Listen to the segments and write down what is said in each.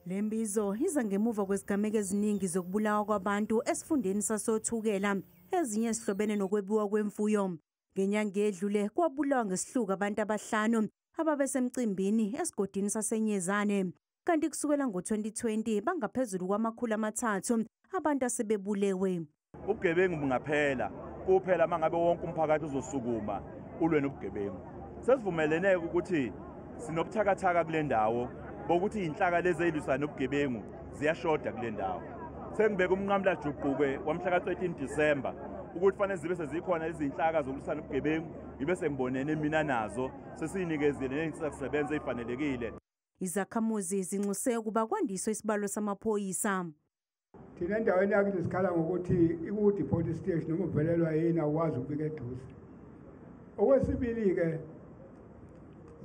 Le mbizo iza ngemuva kwezigameko eziningi zokubulawa kwabantu esifundeni sasoThukela, ezinye ezihlobene nokwebiwa kwemfuyo. Ngenyanga edlule kwabulawa ngesihluku abantu abahlanu ababesemcimbini esigodini saseNyezane. Kanti kusukela ngo-2020 bangaphezulu kwama-300 abantu asebebulewe. Ubugebengu bungaphela kuphela mangabe wonke umphakathi uzosukuma ulwe nobugebengu. Sesivumelene ukuthi sinobuthakathaka kule ndawo bokuthi inhlaka lezi ezilwisana nobugebengu ziyashoda kule ndawo. Sengibeka umnqamulajuqu-ke wamhla ka-13 December ukuthi fanele zibe sezikhona izinhlaka zokulwisana nobugebengu, ngibe sengibonene mina nazo sesiyinikezile nezinsiza-kusebenza ezifanelekile. Izakhamuzi zinxuse ukuba kwandiswe isibalo samaphoyisa. Thina endaweni yakithi sikhala ngokuthi ikude i-police station, noma uvelelwa yini awukwazi ukubika eduze. Okwesibili-ke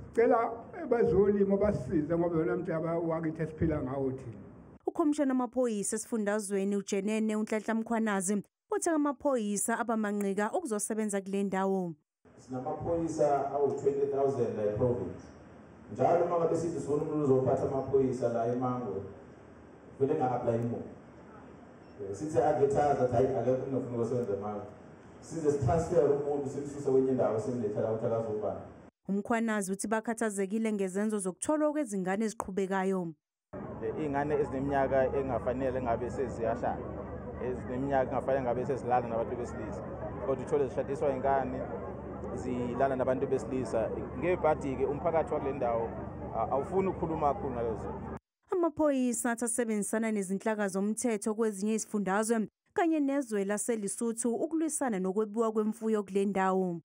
sicela abezolimo basisize ngoba yona mhlaba wakithi esiphila ngawo thina. Ukhomishana wamaphoyisa esifundazweni uJenene uNhlanhla Mkhwanazi uthe amaphoyisa abamanqika ukuzosebenza kule ndawo. Sinamaphoyisa awu-20,000 la e-province. Njalo uma ngabe sithi sifuna umuntu uzophatha amaphoyisa la eMangwe, vele nga-apply imuntu. Sithi advertise athi hayi akekho umuntu ofuna ukusebenza eMangwe. Size si-transfer umuntu simsuse kwenye indawo simlethe la ukuthi akazobani. Umkhwanazi uthi bakhathazekile ngezenzo zokutholwa kwezingane eziqhubekayo. Iy'ngane ezineminyaka engafanele ngabe seziyashada, ezineminyaka engafanele ngabe sezilala nabantu besilisa, kodwa uthole zishadiswa ingane zilala nabantu besilisa. Ngebhadi-ke umphakathi wakule ndawo awufuni ukukhuluma kakhulu ngalezo zinto. Amaphoyisa athi asebenzisana nezinhlaka zomthetho kwezinye izifundazwe kanye nezwe laseLesotho ukulwisana nokwebiwa kwemfuyo kule ndawo.